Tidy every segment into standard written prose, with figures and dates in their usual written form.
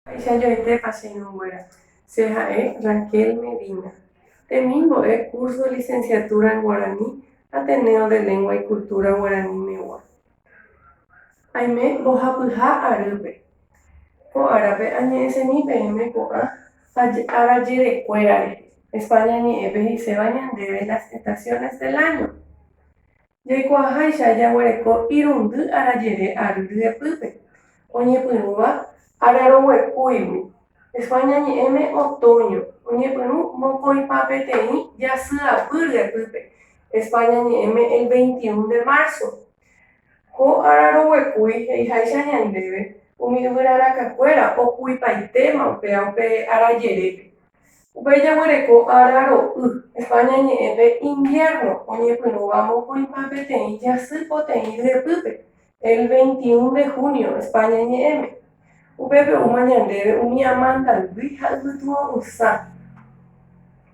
Mba'eichajoitépa che irũnguéra, che ha'e Raquel Medina, temimbo'e curso Licenciatura en Guarani Ateneo de Lengua y Cultura Guarani megua. Aime mbohapyha arýpe. Ko árape añe'ẽsemi peẽme ko'ã arajerekuéra rehe, España ñe'ẽpe he'iséva ñandéve las estaciones del año. Jaikuaaháicha jaguereko irundy arajere ary ryepýpe, oñepyrũva araroguekúigui, España ñe'ẽme otoño, oñepyrũ mokõipapeteĩ jasyapy ryepýpe, España ñe'ẽme el veintiún de marzo. Ko araroguekúi he'iháicha ñandéve umi yvyrarakakuéra okuipaitéma upéva upe arajerépe. Upéi jaguereko ára ro'y, España ñe'ẽpe invierno, oñepyrũva mokõipa peteĩ jasy poteĩ ryepýpe, el veintiún de junio, España ñe'ẽme. Upépe oúma ñandéve umi amandayvi ha yvytu'õ'ysã.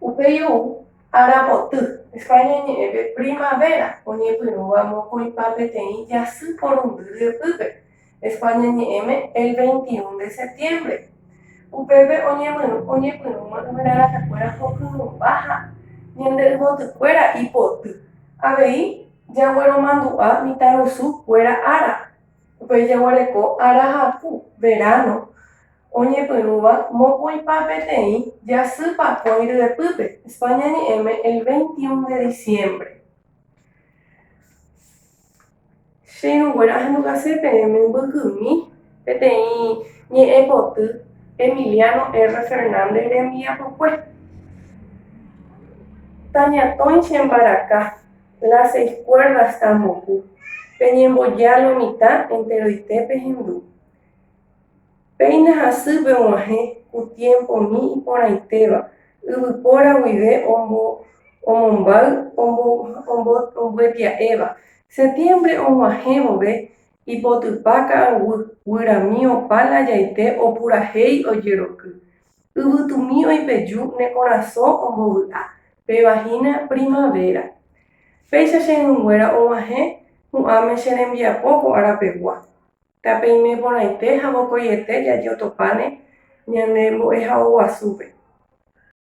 Upéi ou ára poty, España ñe'ẽpe primavera, oñepyrũva mokõipa peteĩ jasy porundy ryepýpe, España ñe'ẽme el veintiún de septiembre. Upépe oñepyrũma yvyrarakakuéra hokyũmba ha ñande yvotykuéra ipoty. Avei jagueromandu'a mitãrusu kuéra ára. Upéi jaguereko ára haku, verano, oñepyrũva mokõipa peteĩ jasy pakõi ryepýpe, España ñe'ẽme el veintiún de diciembre. Che irũnguéra ahendukase peẽme mbykymi peteĩ ñe'ẽpoty Emiliano R. Fernández rembiapokue. Tañatõi che mbaraka, las seis cuerdas tambopu, peñemboja lo mitã enteroite pehendu. Péina hasýpe og̃uahẽ ku tiempomi iporãitéva, yvypóra guive omombáy ombyetia'éva. Setiembre og̃uahẽ vove ipotypa ka'aguy, guyrami opa lajaite opurahéi ojeroky. Yvytumi oipeju ne korasõ ombovy'a, péva hína primavera. Péicha che irũnguéra og̃uahẽ hu'ãme che rembiapo ko arapegua. Tapeime porãite ha vokoiete jajotopáne ñane mbo'ehao guasúpe.